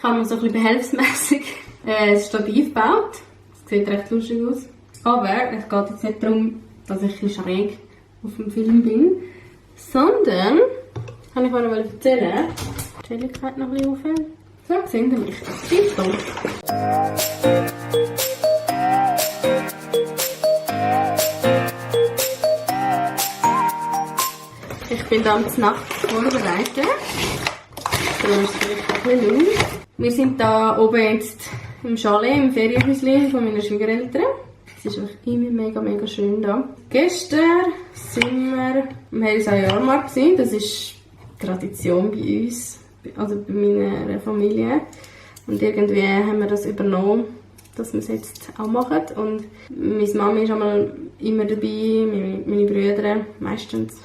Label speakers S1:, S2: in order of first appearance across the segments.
S1: Ich habe mir so ein bisschen behelfsmässig ein Stativ gebaut. Das sieht recht lustig aus. Aber es geht jetzt nicht darum, dass ich ein bisschen schräg auf dem Film bin, sondern, kann ich euch noch erzählen, die Helligkeit noch ein bisschen auf. So, sehen Sie mich. Tipptopp. Ich bin dann zur Nacht vorbereitet. Darum ist es vielleicht ein bisschen laut. Wir sind hier oben jetzt im Chalet, im Ferienhäuschen von meinen Schwiegereltern. Es ist einfach immer mega schön hier. Gestern sind wir am Heiligen Jahrmarkt. Das ist Tradition bei uns, also bei meiner Familie. Und irgendwie haben wir das übernommen, dass wir es jetzt auch machen. Und meine Mama ist einmal immer dabei, meine Brüder meistens.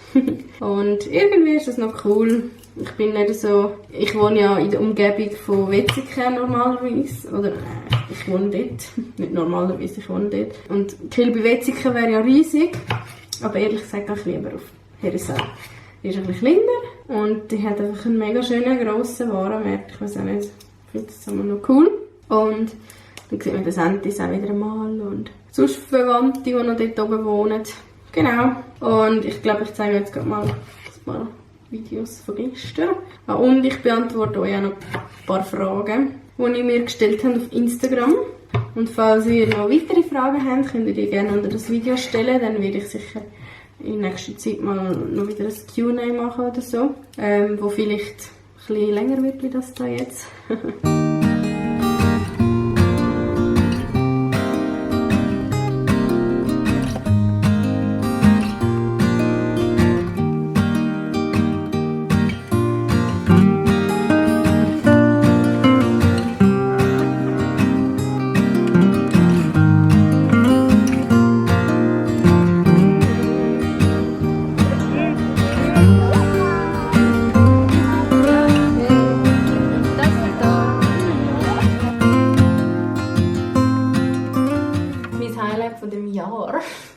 S1: Und irgendwie ist das noch cool. Ich bin nicht so... Ich wohne ja in der Umgebung von Wetzikon normalerweise. Oder ich wohne dort. Nicht normalerweise, ich wohne dort. Und Kiel bei Wetzikon wäre ja riesig. Aber ehrlich gesagt gehe ich lieber auf Herisau. Die ist ein bisschen kleiner und die hat einfach einen mega schönen, grossen Warenwert. Ich weiß auch nicht, ich finde das immer noch cool. Und dann sieht man den Sentis auch wieder einmal und sonst Verwandte, die noch dort oben wohnen. Genau. Und ich glaube, ich zeige euch jetzt gerade mal ein paar Videos von gestern. Und ich beantworte euch auch noch ein paar Fragen, die ihr mir gestellt habt auf Instagram. Und falls ihr noch weitere Fragen habt, könnt ihr die gerne unter das Video stellen. Dann werde ich sicher in nächster Zeit mal noch wieder ein Q&A machen oder so. Wo vielleicht ein bisschen länger wird wie das da jetzt.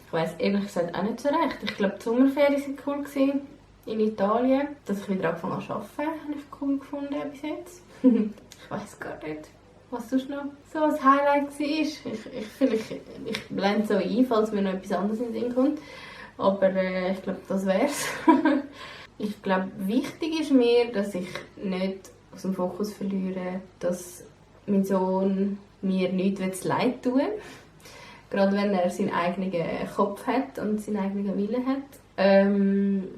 S1: Ich weiss ehrlich gesagt auch nicht so recht. Ich glaube, die Sommerferien waren cool in Italien. Dass ich wieder angefangen habe zu arbeiten, habe ich cool gefunden bis jetzt. Ich weiss gar nicht, was sonst noch so ein Highlight war. Ich blende so ein, falls mir noch etwas anderes in den Sinn kommt. Aber ich glaube, das wär's. Ich glaube, wichtig ist mir, dass ich nicht aus dem Fokus verliere, dass mein Sohn mir nichts leid tun will. Gerade wenn er seinen eigenen Kopf hat und seinen eigenen Willen hat.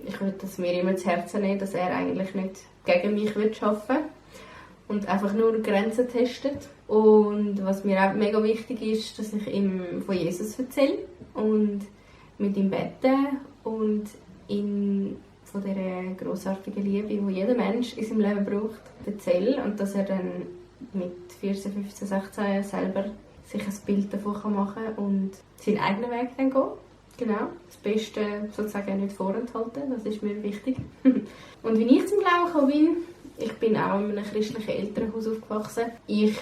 S1: Ich würde das mir immer zu Herzen nehmen, dass er eigentlich nicht gegen mich arbeiten will und einfach nur Grenzen testet. Und was mir auch mega wichtig ist, dass ich ihm von Jesus erzähle und mit ihm bete und ihn von dieser grossartigen Liebe, die jeder Mensch in seinem Leben braucht, erzähle. Und dass er dann mit 14, 15, 16 selber sich ein Bild davon machen kann und seinen eigenen Weg dann gehen. Genau. Das Beste sozusagen nicht vorenthalten, das ist mir wichtig. Und wie ich zum Glauben gekommen bin, ich bin auch in einem christlichen Elternhaus aufgewachsen. Ich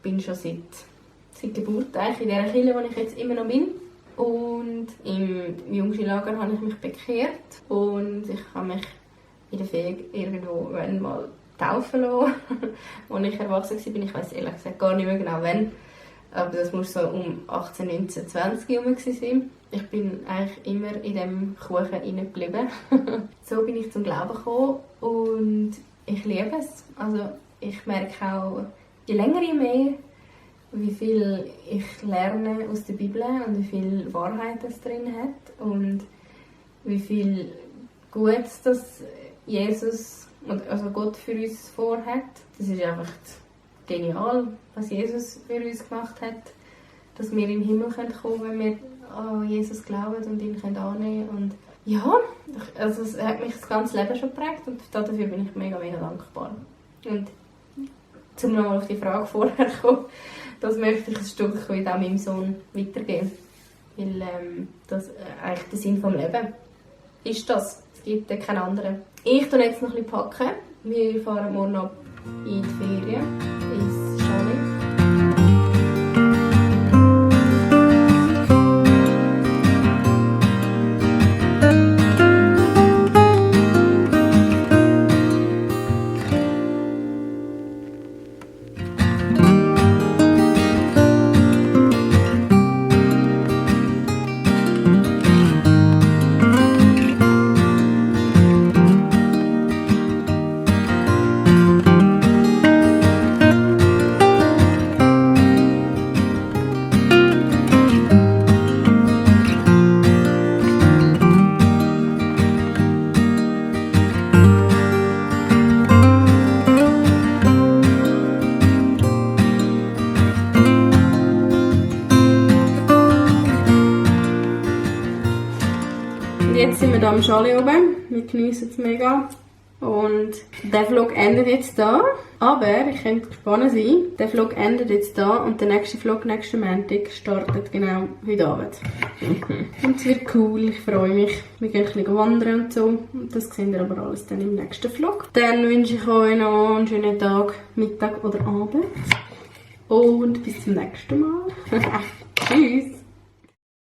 S1: bin schon seit Geburt eigentlich in dieser Kirche, wo ich jetzt immer noch bin. Und im Jungschulager habe ich mich bekehrt und ich habe mich in der Ferien irgendwo mal taufen lassen, als ich erwachsen war. Ich weiss ehrlich gesagt gar nicht mehr genau wann. Aber das muss so um 18, 19, 20 herum sein. Ich bin eigentlich immer in diesem Kuchen reingeblieben. So bin ich zum Glauben gekommen und ich liebe es. Also ich merke auch, je länger je mehr, wie viel ich lerne aus der Bibel und wie viel Wahrheit es drin hat und wie viel Gutes das Jesus, also Gott für uns vorhat. Das ist einfach genial, was Jesus für uns gemacht hat, dass wir in den Himmel kommen können, wenn wir an Jesus glauben und ihn annehmen können. Und ja, also es hat mich das ganze Leben schon geprägt und dafür bin ich mega dankbar. Und um nochmal auf die Frage vorher zu kommen, das möchte ich ein Stück weit auch meinem Sohn weitergeben. Weil das eigentlich der Sinn des Lebens ist das. Es gibt keinen anderen. Ich tue jetzt noch ein bisschen packen. Wir fahren morgen ab in die Ferien, ins Chalet. hier am Chalet oben. Wir geniessen es mega. Und der Vlog endet jetzt da. Aber ich könnte gespannt sein. Der Vlog endet jetzt da und der nächste Vlog nächsten Montag startet genau heute Abend. Und es wird cool, ich freue mich. Wir gehen ein bisschen wandern und so. Und das seht ihr aber alles dann im nächsten Vlog. Dann wünsche ich euch noch einen schönen Tag, Mittag oder Abend. Und bis zum nächsten Mal. Tschüss!